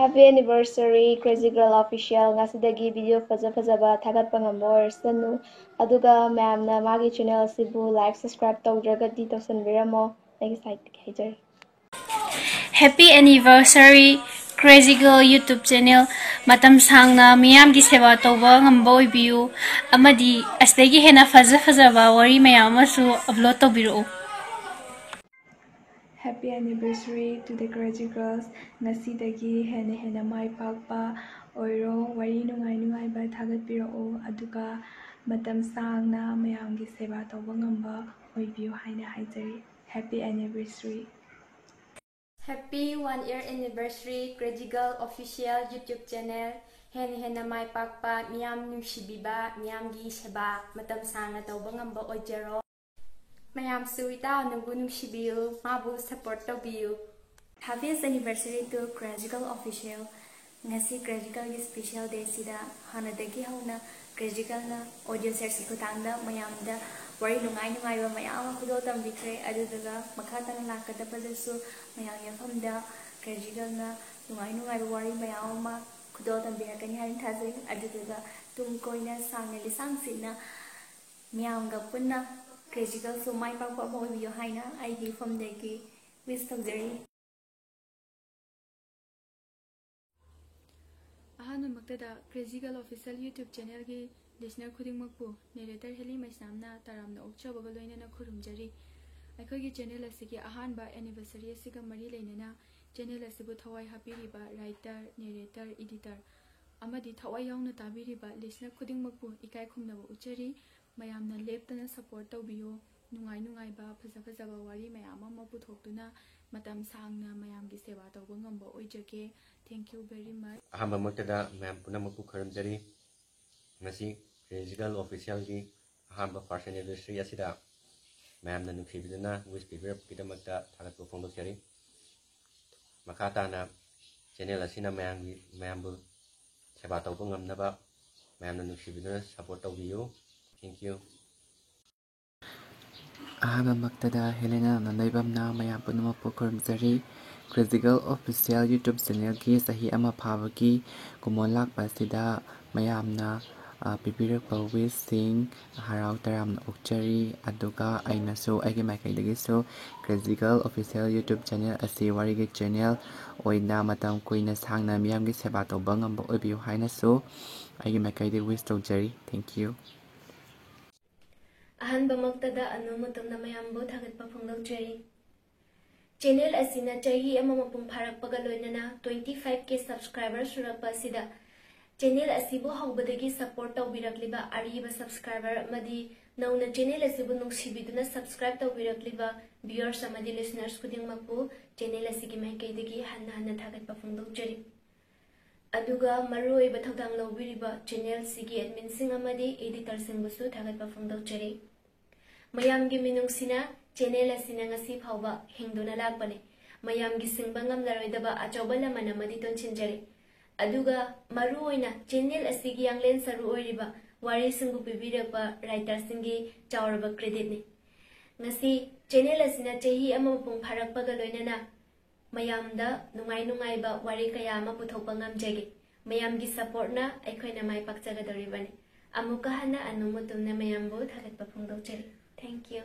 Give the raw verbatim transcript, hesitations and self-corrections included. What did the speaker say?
Happy anniversary, Crazy Girl Official. ꯉꯁꯤꯗꯒꯤ video ꯐꯖ ꯐꯖꯕ ꯊꯥꯒꯠꯄ ꯉꯝꯕ ꯑꯣꯏꯔꯁꯅꯨ꯫ ꯑꯗꯨꯒ ꯃꯌꯥꯝꯅ ꯃꯥꯒꯤ channel ꯑꯁꯤꯕꯨ like, subscribe ꯇꯧꯗ꯭ꯔꯒꯗꯤ ꯇꯧꯁꯟꯕꯤꯔꯝꯃꯣ꯫ ꯑꯩꯒꯤ side ꯇꯒꯤ ꯍꯥꯏꯖꯔꯤ꯫ Happy anniversary, Crazy Girl YouTube channel꯫ ꯃꯇꯝ ꯁꯥꯡꯅ ꯃꯤꯌꯥꯝꯒꯤ ꯁꯦꯕꯥ ꯇꯧꯕ ꯉꯝꯕ ꯑꯣꯏꯕꯤꯌꯨ, ꯑꯃꯗꯤ ꯑꯁꯤꯗꯒꯤ ꯍꯦꯟꯅ ꯐꯖ ꯐꯖꯕ ꯋꯥꯔꯤ ꯃꯌꯥꯝ ꯑꯃꯁꯨ upload ꯇꯧꯕꯤꯔꯛꯎ꯫ Happy anniversary to the Crazy Girls꯫ ꯉꯁꯤꯗꯒꯤ ꯍꯦꯟꯅ ꯍꯦꯟꯅ ꯃꯥꯏ ꯄꯥꯛꯄ ꯑꯣꯏꯔꯣ, ꯋꯥꯔꯤ ꯅꯨꯡꯉꯥꯏ ꯅꯨꯡꯉꯥꯏꯕ ꯊꯥꯒꯠꯄꯤꯔꯛꯑꯣ, ꯑꯗꯨꯒ ꯃꯇꯝ ꯁꯥꯡꯅ ꯃꯌꯥꯝꯒꯤ ꯁꯦꯕꯥ ꯇꯧꯕ ꯉꯝꯕ ꯑꯣꯏꯕꯤꯌꯨ ꯍꯥꯏꯅ ꯍꯥꯏꯖꯔꯤ꯫ Happy anniversary꯫ Happy one year anniversary, Crazy Girl Official YouTube channel꯫ ꯍꯦꯟꯅ ꯍꯦꯟꯅ ꯃꯥꯏ ꯄꯥꯛꯄ, ꯃꯤꯌꯥꯝ ꯅꯨꯡꯁꯤꯕꯤꯕ, ꯃꯤꯌꯥꯝꯒꯤ ꯁꯦꯕꯥ ꯃꯇꯝ ꯁꯥꯡꯅ ꯇꯧꯕ ꯉꯝꯕ ꯑꯣꯏꯖꯔꯣ꯫ ꯃꯌꯥꯝꯁꯨ ꯏꯇꯥꯎ ꯑꯅꯨꯕꯨ ꯅꯨꯡꯁꯤꯕꯤꯌꯨ, ꯃꯥꯕꯨ support ꯇꯧꯕꯤꯌꯨ꯫ Happiest anniversary to Crazy Girl Official꯫ ꯉꯁꯤ Crazy Girlꯒꯤ special dayꯁꯤꯗ ꯍꯥꯟꯅꯗꯒꯤ ꯍꯧꯅ Crazy Girlꯅ audio setꯀꯤ ꯈꯨꯠꯊꯥꯡꯗ ꯃꯌꯥꯝꯗ ꯋꯥꯔꯤ ꯅꯨꯡꯉꯥꯏ ꯅꯨꯡꯉꯥꯏꯕ ꯃꯌꯥꯝ ꯑꯃ ꯈꯨꯗꯣꯜ ꯇꯝꯕꯤꯈ꯭ꯔꯦ꯫ ꯑꯗꯨꯗꯨꯒ ꯃꯈꯥ ꯇꯥꯅ ꯂꯥꯛꯀꯗꯕꯗꯁꯨ ꯃꯌꯥꯝ ꯌꯦꯡꯐꯝꯗ Crazy Girlꯅ ꯅꯨꯡꯉꯥꯏ ꯅꯨꯡꯉꯥꯏꯕ ꯋꯥꯔꯤ ꯃꯌꯥꯝ ꯑꯃ ꯈꯨꯗꯣꯜ ꯇꯝꯕꯤꯔꯛꯀꯅꯤ ꯍꯥꯏꯅ ꯊꯥꯖꯩ꯫ ꯑꯗꯨꯗꯨꯒ ꯇꯨꯡ ꯀꯣꯏꯅ ꯁꯥꯡꯅ ꯂꯤꯁꯥꯡ ꯁꯤꯠꯅ ꯃꯤꯌꯥꯝꯒ ꯄꯨꯟꯅ Crazy Girlꯁꯨ ꯃꯥꯏ ꯄꯥꯛꯄ ꯑꯃ ꯑꯣꯏꯕꯤꯌꯨ ꯍꯥꯏꯅ ꯑꯩꯒꯤ ꯏꯐꯝꯗꯒꯤ wish ꯇꯧꯖꯔꯤ꯫ ꯑꯍꯥꯟꯕꯃꯛꯇꯗ Crazy Girl Official YouTube channelꯒꯤ listener ꯈꯨꯗꯤꯡꯃꯛꯄꯨ narrator ꯍꯦꯂꯤ ꯃꯩꯁꯅꯥꯝꯅ ꯇꯔꯥꯝꯅ ꯑꯣꯛꯆꯕꯒ ꯂꯣꯏꯅꯅ ꯈꯨꯔꯨꯝꯖꯔꯤ꯫ ꯑꯩꯈꯣꯏꯒꯤ channel ꯑꯁꯤꯒꯤ ꯑꯍꯥꯟꯕ anniversary ꯑꯁꯤꯒ ꯃꯔꯤ ꯂꯩꯅꯅ channel ꯑꯁꯤꯕꯨ ꯊꯋꯥꯏ ꯍꯥꯞꯄꯤꯔꯤꯕ writer, narrator, editor ꯑꯃꯗꯤ ꯊꯋꯥꯏ ꯌꯥꯎꯅ ꯇꯥꯕꯤꯔꯤꯕ listener ꯈꯨꯗꯤꯡꯃꯛꯄꯨ ꯏꯀꯥꯏ ꯈꯨꯝꯅꯕ ꯎꯠꯆꯔꯤ꯫ ꯃꯌꯥꯝꯅ ꯂꯦꯞꯇꯅ support ꯇꯧꯕꯤꯌꯨ꯫ ꯅꯨꯡꯉꯥꯏ ꯅꯨꯡꯉꯥꯏꯕ, ꯐꯖ ꯐꯖꯕ ꯋꯥꯔꯤ ꯃꯌꯥꯝ ꯑꯃ ꯄꯨꯊꯣꯛꯇꯨꯅ ꯃꯇꯝ ꯁꯥꯡꯅ ꯃꯌꯥꯝꯒꯤ ꯁꯦꯕꯥ ꯇꯧꯕ ꯉꯝꯕ ꯑꯣꯏꯖꯒꯦ꯫ Thank you very much꯫ ꯑꯍꯥꯟꯕꯃꯛꯇꯗ ꯃꯌꯥꯝ ꯄꯨꯝꯅꯃꯛꯄꯨ ꯈꯨꯔꯨꯝꯖꯔꯤ꯫ ꯉꯁꯤ Crazy Girl Officialꯒꯤ ꯑꯍꯥꯟꯕ first anniversary ꯑꯁꯤꯗ ꯃꯌꯥꯝꯅ ꯅꯨꯡꯁꯤꯕꯤꯗꯨꯅ wish ꯄꯤꯕꯤꯔꯛꯄꯒꯤꯗꯃꯛꯇ ꯊꯥꯒꯠꯄ ꯐꯣꯡꯗꯣꯛꯆꯔꯤ꯫ ꯃꯈꯥ ꯇꯥꯅ channel ꯑꯁꯤꯅ ꯃꯌꯥꯝꯒꯤ, ꯃꯌꯥꯝꯕꯨ ꯁꯦꯕꯥ ꯇꯧꯕ ꯉꯝꯅꯕ ꯃꯌꯥꯝꯅ ꯅꯨꯡꯁꯤꯕꯤꯗꯨꯅ support ꯇꯧꯕꯤꯌꯨ꯫ Thank you꯫ ꯑꯍꯥꯟꯕꯃꯛꯇꯗ ꯍꯦꯂꯦꯅꯥ ꯅꯣꯡꯗꯩꯕꯝꯅ ꯃꯌꯥꯝ ꯄꯨꯝꯅꯃꯛꯄꯨ ꯈꯨꯔꯨꯝꯖꯔꯤ꯫ Crazy Girl Official YouTube channelꯒꯤ ꯆꯍꯤ ꯑꯃ ꯐꯥꯕꯒꯤ ꯀꯨꯝꯑꯣꯟ ꯂꯥꯛꯄ ꯑꯁꯤꯗ ꯃꯌꯥꯝꯅ, ꯑ, ꯄꯤꯕꯤꯔꯛꯄ wishꯁꯤꯡ ꯍꯔꯥꯎ ꯇꯔꯥꯝꯅ ꯑꯣꯛꯆꯔꯤ꯫ ꯑꯗꯨꯒ ꯑꯩꯅꯁꯨ ꯑꯩꯒꯤ ꯃꯥꯏꯀꯩꯗꯒꯤꯁꯨ Crazy Girl Official YouTube channel ꯑꯁꯤ ꯋꯥꯔꯤꯒꯤ channel ꯑꯣꯏꯅ ꯃꯇꯝ ꯀꯨꯏꯅ ꯁꯥꯡꯅ ꯃꯤꯌꯥꯝꯒꯤ ꯁꯦꯕꯥ ꯇꯧꯕ ꯉꯝꯕ ꯑꯣꯏꯕꯤꯌꯨ ꯍꯥꯏꯅꯁꯨ ꯑꯩꯒꯤ ꯃꯥꯏꯀꯩꯗꯒꯤ wish ꯇꯧꯖꯔꯤ꯫ Thank you꯫ ꯑꯍꯥꯟꯕꯃꯛꯇꯗ ꯑꯅꯨ ꯃꯇꯝꯗ ꯃꯌꯥꯝꯕꯨ ꯊꯥꯒꯠꯄ ꯐꯣꯡꯗꯣꯛꯆꯔꯤ꯫ Channel ꯑꯁꯤꯅ ꯆꯍꯤ ꯑꯃ ꯃꯄꯨꯡ ꯐꯥꯔꯛꯄꯒ ꯂꯣꯏꯅꯅ twenty five K subscriber ꯁꯨꯔꯛꯄ ꯑꯁꯤꯗ channel ꯑꯁꯤꯕꯨ ꯍꯧꯕꯗꯒꯤ support ꯇꯧꯕꯤꯔꯛꯂꯤꯕ ꯑꯔꯤꯕ subscriber ꯑꯃꯗꯤ ꯅꯧꯅ channel ꯑꯁꯤꯕꯨ ꯅꯨꯡꯁꯤꯕꯤꯗꯨꯅ subscribe ꯇꯧꯕꯤꯔꯛꯂꯤꯕ viewers ꯑꯃꯗꯤ listeners ꯈꯨꯗꯤꯡꯃꯛꯄꯨ channel ꯑꯁꯤꯒꯤ ꯃꯥꯏꯀꯩꯗꯒꯤ ꯍꯟꯅ ꯍꯟꯅ ꯊꯥꯒꯠꯄ ꯐꯣꯡꯗꯣꯛꯆꯔꯤ꯫ ꯑꯗꯨꯒ ꯃꯔꯨꯑꯣꯏꯕ ꯊꯧꯗꯥꯡ ꯂꯧꯕꯤꯔꯤꯕ channelꯁꯤꯒꯤ adminꯁꯤꯡ ꯑꯃꯗꯤ editorꯁꯤꯡꯕꯨꯁꯨ ꯊꯥꯒꯠꯄ ꯐꯣꯡꯗꯣꯛꯆꯔꯤ꯫ ꯃꯌꯥꯝꯒꯤ ꯃꯤꯅꯨꯡꯁꯤꯅ channel ꯑꯁꯤꯅ ꯉꯁꯤ ꯐꯥꯎꯕ ꯍꯤꯡꯗꯨꯅ ꯂꯥꯛꯄꯅꯤ꯫ ꯃꯌꯥꯝꯒꯤ ꯁꯤꯡꯕ ꯉꯝꯂꯔꯣꯏꯗꯕ ꯑꯆꯧꯕ ꯂꯃꯟ ꯑꯃꯗꯤ ꯇꯣꯟꯁꯤꯟꯖꯔꯤ꯫ ꯑꯗꯨꯒ ꯃꯔꯨꯑꯣꯏꯅ channel ꯑꯁꯤꯒꯤ ꯌꯥꯡꯂꯦꯟ ꯁꯔꯨ ꯑꯣꯏꯔꯤꯕ ꯋꯥꯔꯤꯁꯤꯡꯕꯨ ꯄꯤꯕꯤꯔꯛꯄ writerꯁꯤꯡꯒꯤ ꯆꯥꯎꯔꯕ creditꯅꯤ꯫ ꯉꯁꯤ channel ꯑꯁꯤꯅ ꯆꯍꯤ ꯑꯃ ꯃꯄꯨꯡ ꯐꯥꯔꯛꯄꯒ ꯂꯣꯏꯅꯅ ꯃꯌꯥꯝꯗ ꯅꯨꯡꯉꯥꯏ ꯅꯨꯡꯉꯥꯏꯕ ꯋꯥꯔꯤ ꯀꯌꯥ ꯑꯃ ꯄꯨꯊꯣꯛꯄ ꯉꯝꯖꯒꯦ꯫ ꯃꯌꯥꯝꯒꯤ supportꯅ ꯑꯩꯈꯣꯏꯅ ꯃꯥꯏ ꯄꯥꯛꯆꯒꯗꯧꯔꯤꯕꯅꯤ꯫ ꯑꯃꯨꯛꯀ ꯍꯟꯅ ꯑꯅꯨ ꯃꯨꯇꯨꯝꯅ ꯃꯌꯥꯝꯕꯨ ꯊꯥꯒꯠꯄ ꯐꯣꯡꯗꯣꯛꯆꯔꯤ꯫ Thank you꯫